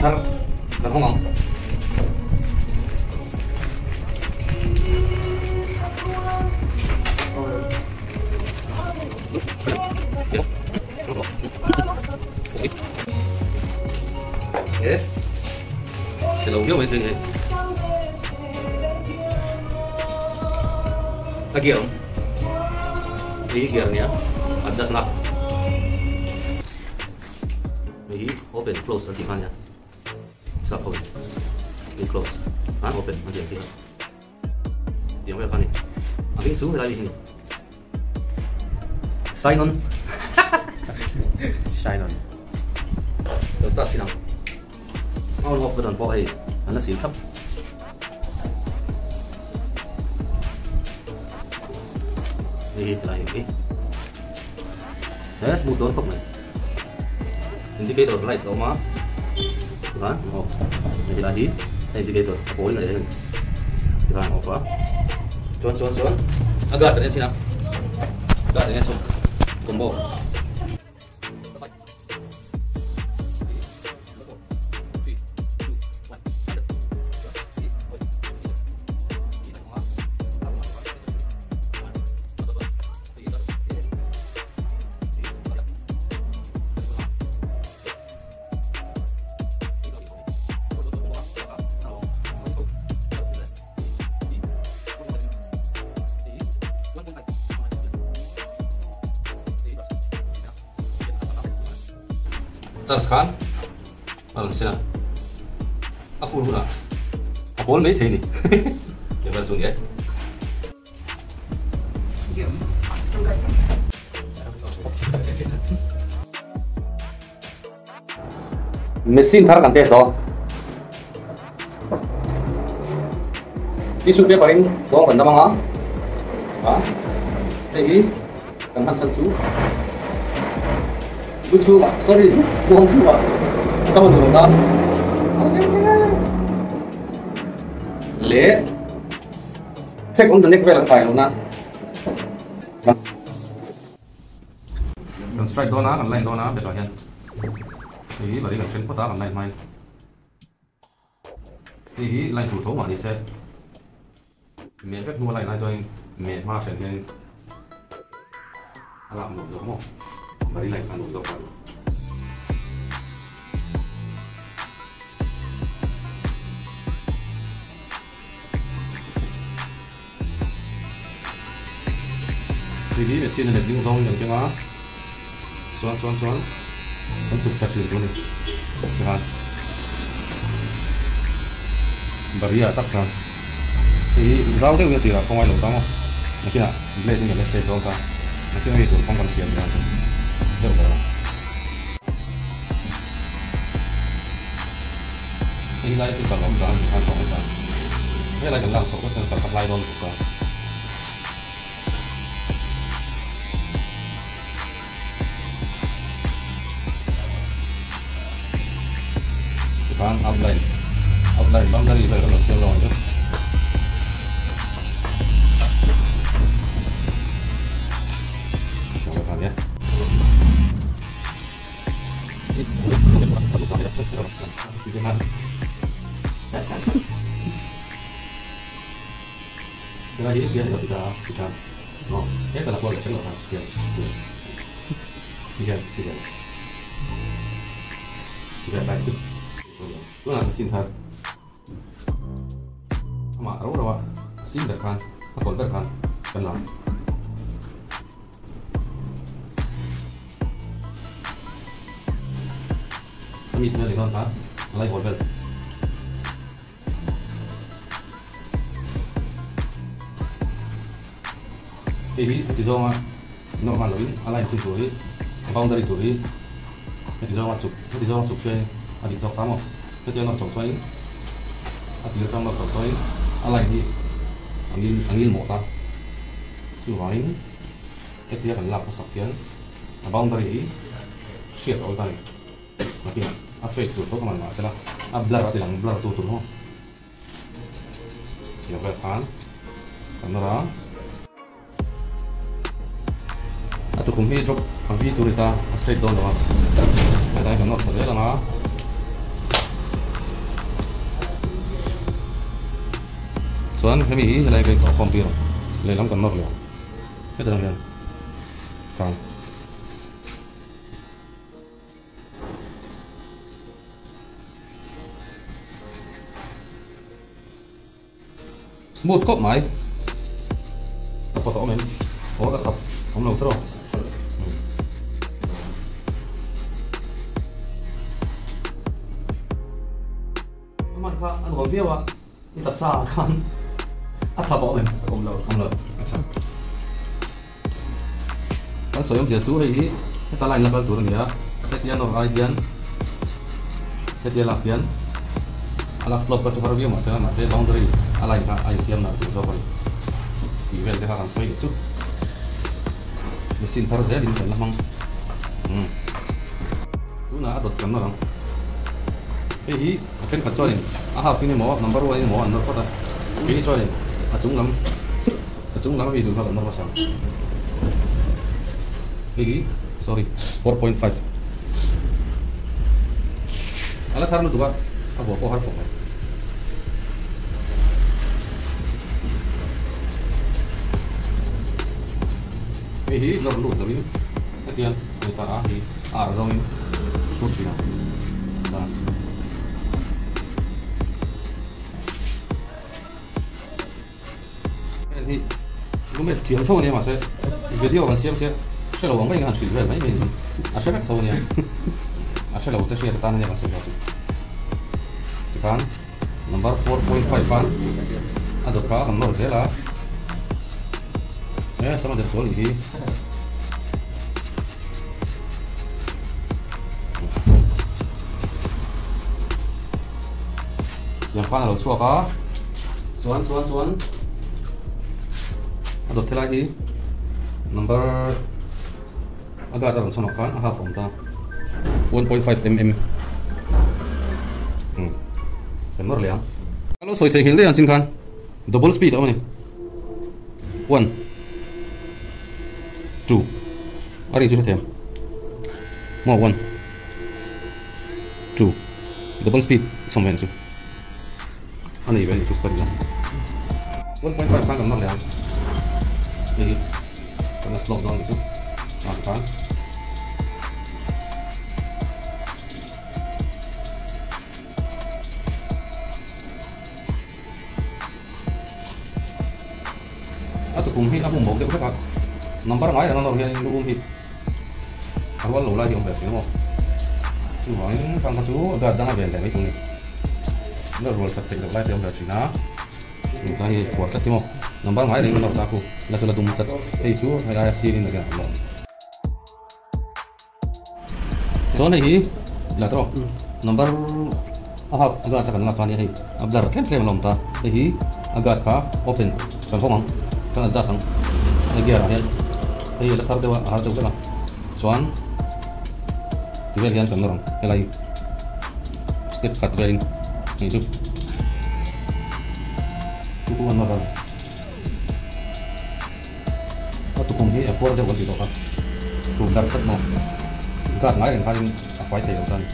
Kan hawng ang. Chhelo viau mai thei hei. A gear awm. Hei hi gear a nia adjust na. Hei hi open close an tih kha a nia. Sap ho in hei close a open an tih ang chi kha. Tiang vel kha a ni. A hming chu helai mi hi a ni. Sign on. Shine on. Lo start thin ang. On off button pawh hei an la sil thlap. Hei hi tilai hei hi. He smooth dawn khawp mai. Indicator light a awm a. Tikhan off. Hei tilai hi indicator a pawl in a leh a ni. Tikhan off a. Chuan chuan chuan a guard kan en chhin a. Guard enge saw combo. Charge khan a rawn sen a, a full hunah a pawl mai thei a ni. Level chu ni e. Machine thar kan test dawn. Tissue paper in dawng kan dam anga a hei hi kan hman chhan chu lu chhungah sorry kuang chhungah sama duh lo tan leh check on the neck vel an kai lo na. Kan strike dawn a, kan line dawn a betah hian hei hi bari kan then phawt a kan line hmain hei hi line tur tho mah ni se meh vek hnu a line lai chuan meh hma then hian a lak nuam zawk maw bari line kha nuam zawk a. Hei hi machine a let ding zawng in kan keng a, chuan chuan chuan kan chuk thla thin tur a ni tikhan barrier ah tak chuan hei hi zau deuh hi a tirah khawngaih lo ta maw nakinah blade in kan la save dawn ta nakin hei tur kawng kan siam dawn chu deuh ber a. Hei lai chu chal awm dan a ni khan tawng ta. Helai kan lak chhoh vek chuan chal kha hlai dawn lutuk ta. Tikhan outline outline boundary vel kan lo siam lo ang chu. Amah ro ro a sim ber khan a kawlh ber khan kan la. A mit vel ni dawn kha a lai hawl vel. Hei hi heti zawnga nawr nghal loin a line chin tur hi a boundary tur hi heti zawnga chuk heti zawnga chuk hian a dik zawk ta maw hetia nawr chho chuanin a tir atang nawr chho chuanin a line hi a ngil a ngil mawh ta chuvangin. Hetia kan lak hmasak hian a boundary hi hriat a awl ta a ni. Nakinah a fade tur tho ka man mahsela a blur a ti lang blur tu tur maw tiang vel khan kan nawr a. A tukhum hi drop a vi tur a ni ta a straight dawn lo a hetlai kan nawr thla zel ang a. Chuan hemi hi helai ka intawh khawm tir ang lehlam kan nawr leh ang heti lang hian kang. Smooth khawp mai. Ka pawt a awm em? Aw ka thap awm lo tawh. Aman kha a nuam viau a, i taksa ah khan a thap a awm em? Awm lo. Awm lo. A tha. Kan sawi awmzia chu hei hi heta line la kal tur a ni a, hetia nawr ai hian hetia lak hian a lak slope kha chu har viau mahse mahse boundary a line kha a insiam nalh tur zawk a ni tih vel te kha kan sawi leh chu machine thar zel in kan la hmang umm tunah a dawt kan nawr ang hei hi a thenkhat chuanin a half in emaw number one in emaw an nawr phawt a keini chuanin a chung lam. A chung lam ami dun kha kan nawr hmasa ang. Hei hi sorry 4.5 a la thar lutuk a, a vuah pawh har khawp mai. Hei hi nawr lut lovin hetiang a ni ta a, hei a arh zawngin thur thin ang. Heng hi lumet thiam tho ania mahse video kan siam sia hre lo ang mai han hrilh vel mai mai ni a hre vek tho ania a hre lo te hriat atan ania kan sawi kha chu tikhan number 4.5 khan a dawt kha kan nawr zel a e sama der sual nih hi. Tiang khan a lo chhuak a, chuan chuan chuan a dawt helai hi number a guard a rawn chhawn ah khan a half a awm ta 1.5 mm kan nawr leh ang. A lo sawi theihnghilh daih ang chin khan double speed a awm a ni. 1 2 a ri chu hre thiam maw 1 2 double speed chhawm ve ni chu a nei ve ni chu ka ri a 1.5 khan kan nawr leh ang hei hi kan la slow dawn ni chu ah tikhan A tukum hi a hmu mawk deuh hlek a, number ngai reng a nawr hianin lu um hi a rual lo lai hi a awm ve thin a maw. Chuvangin khang kha chu a guard dang a ven leh mai thung a ni. Nawr rual that theih loh lai te a awm ve thin a, tun hi phuar tlat hi maw number ngai reng a nawr ta khu la chu la dum tlat hei chu hei aia sirin a hian a awm. Chuan hei hi la tawh number a half a guard a kan lak khan hei a blur tlem tlem a la awm ta hei hi a guard kha open kan hawng ang kan adjust ang a gear ah hian hei a la thar deuh a a har deuh hlek a chuan ti vel hian kan nawr ang helai step khat velin hei chu chu chu an nawr a. A tukhum hi a puar deuh an tih tawh kha tum dar tlat maw guard ngai reng khanin a fai thei lo ta a ni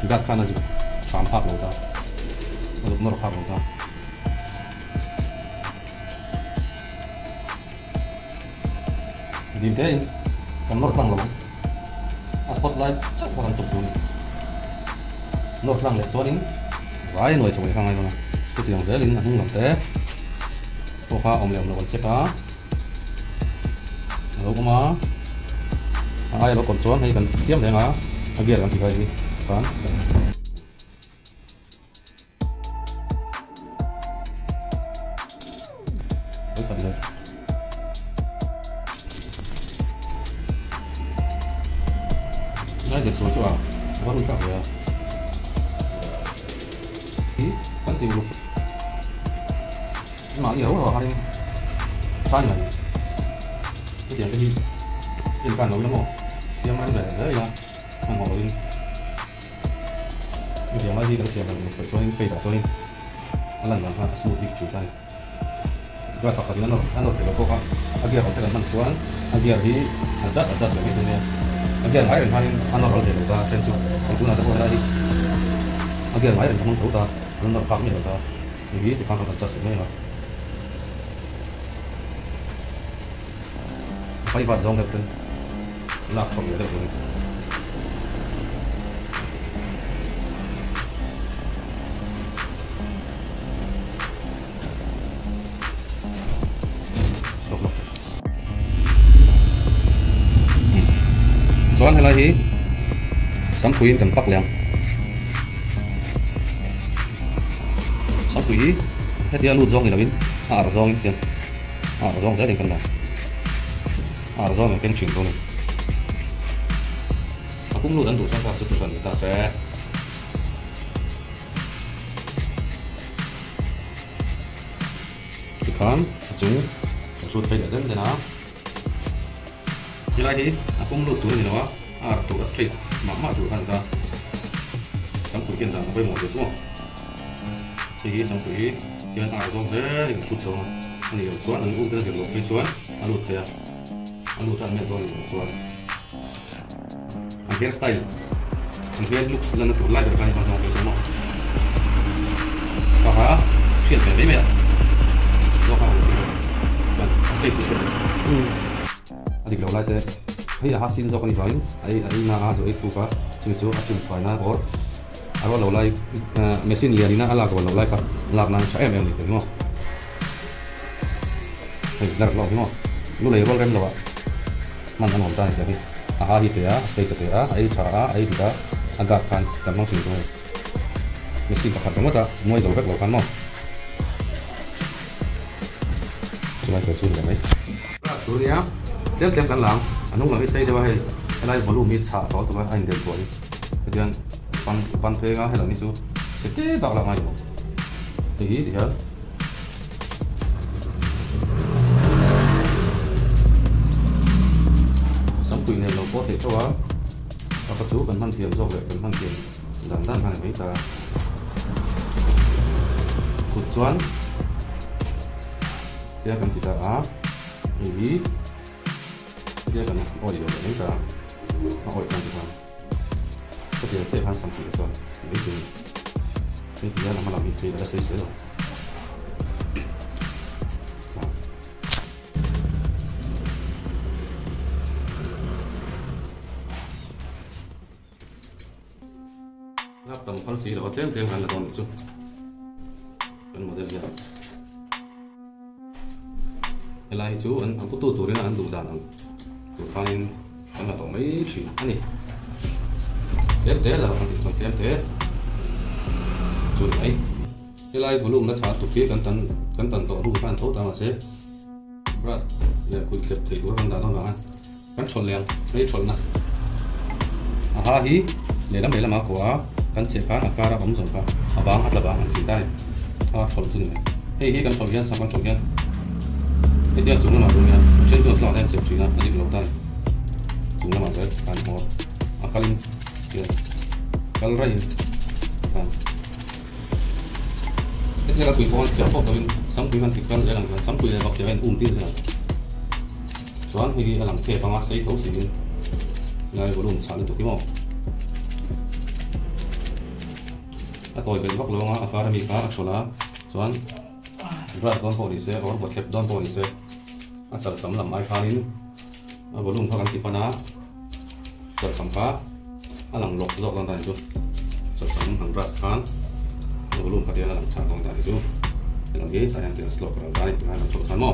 guard khan a zuk hram phak lo ta a zuk nawr phak lo ta. Dim te in kan nawr tlang lo ang a spot light chauh kha kan chuk tur a ni nawr tlang leh chuanin vai nuai chho leh kha ngai dawn a chutiang zelin a hnung lam te. Pawh kha awm leh awm lo an check a, a lo awm a, a aia lo kawlh chuan hei kan siam reng a, a gear kan ti khai hi khan. Khat leh. Ngai zir sual chu a va run thlak ve a. Hi kan ti uluk. Mahni ro ro harin tha ni mai. Hetiang te hi En khan lo ila maw siam rem leh zel ila hmanhmawh lovin hetiang lai hi kan siam rem loh chuanin fade ah chuanin a lan dan khan a smooth bik thin ta a ni. Guard pakhatin a nawr a nawr theih loh bawk a, a gear awm te kan hman chuan a gear hi adjust adjust leh mai dawn nia. A gear ngai reng khanin a nawr ral thei lo ta then chu hei tunah te pawh helai hi a gear ngai reng ka hmang tho ta a nawr phak miah lo ta hei hi tikhan kan adjust leh mai ang a. A pai vat zawng deuh ten lak chhoh leh deuh tur a ni. Chuan helai hi Sangpuiin kan pak leh ang. Sangpui hi hetia lut zawng ni loin a arh zawngin hian a arh zawng zelin kan la a arh zawng in keng thin dawn a ni. A pum lut an duh chuan kha chu thuhran ni ta se. Tikhan a chung ka hrut phei leh den den a, helai hi a pum lut tur a ni lo a, a arh tur a straight mah mah tur kha a ni ta. Sangpui hian dan a pawimawh ve chu maw? Hei hi sangpui hi hian a arh zawng zelin a hrut chho a, a nih loh chuan an uk te a zir loh phei chuan a lut thei a, a lut a an melh dawn a nih loh chuan. An hair style, an hair looks lanna tur lai ber kha a ni hma zawng phei chuan maw? Ka ha hriat ve mai mai a, zawk a han zir chuan a straight pawh hriat ve. A dik lo lai te hei a ha sin zawk a nih vangin a ei a ei na a chu ei thuk a, chumi chu a trim fai nan or a rual lo lai machine lian ina a lak rual lo lai kha lak nan tha em em a ni thei maw? Hei dark hlauh hi maw? Lu lei rual rem lo ah. Hman an awm ta a ni tih hi. A ha hi te a, a stage a te a, a ei tha a, a ei dik a, a guard khan kan hmang thin tur a ni. Machine pakhat ringawt a nuai zo vek lo khan maw? Chulai tur chu ni leh mai. Class tur nia, tlem tlem kan la ang. A hnung lam hi sei deuh a hei, helai volume hi chhah tawh tum a, a indelh buai. Hetiang pan pan pheng a, helam hi chu chhe te bak lak ngai lo. Hei hi tihian. Sangpui nen lo pawh theih tho a, a ka chu kan hman thiam zawk leh kan hman thiam dan dan kha ni mai ta. Kut chuan tia kan ti ta a, hei hi tia kan awih lo leh mai ta, a awih tan ti khan khatiang chiah khan sangpui te chuan ti mai thei a ni. Hei ti hian a hma lam hi sei a la sei zel lo. Lak tam phal si lo a tlem tlem kan la dawn nih chu kan model hian helai hi chu an putu turin an duh dan ang tur khanin kan la tawh mai thin a ni tlem te la kan tih chuan tlem te chu ni mai. Helai volume la chhah tuk hi kan tan kan tan tawh hnu khan tho ta mahse brush leh kut thlep thei tur a kan dah dawn vang a kan thawlh leh ang hei thawlhna a ha hi lehlam lehlam ah kuah a kan cheh khan a kar a awm zawng kha a bang a tla bang an tih ta a ni a thawlh chu ni mai hei hi kan thawlh hian sam kan thawlh hian hetiang chung lamah tur hian a then chuan tlak hian chep thin a a dik lo ta a ni chung lamah zel khan hmawr a kalin hian kal raihin khan. Hetiang a tui pawh an chiah pawh lovin Sangpui han tik tan zel ang chuan Sangpui leh Bakcheh a in um tir zel ang. Chuan hei hi a lang thep anga sei tho siin helai volume chhah lutuk hi maw. A tawi belh vak lo anga a kar ami kha a thawl a chuan brush dawn pawh ni se or bawthlep dawn pawh ni se a chalsam lam ai khanin a volume kha kan ti pan a chalsam kha a lang lawk zawk dawn ta ni chu chalsam han brush khan a volume kha tian a lang chhah dawn ta ni chu helam hi tah hian tian slope a ral ta a ni tunah hian kan chawlh khan maw.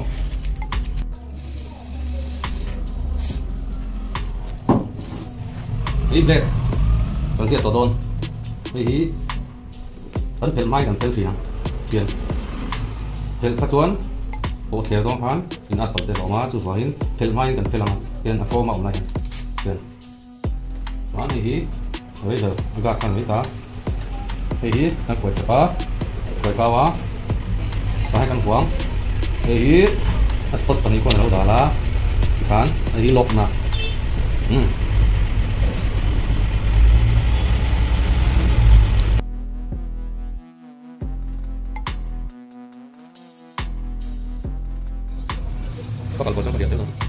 Hei blade kan ziah tawh dawn hei hi kan phelh hmain kan fel thin ang thian phelh kha chuan pawh thler dawn khan in at palh te a awm a chuvangin phelh hmain kan fel ang a hian a kawm a awm lai hian hian chuan hei hi razor a guard khan a ni ta hei hi kan kuai chep a kuai kau a tah hian kan huang hei hi a spot pahnih pawh an lo dal a tikhan hei hi lock na. Umm. Ka kal pawh chuan ka diak deuh a.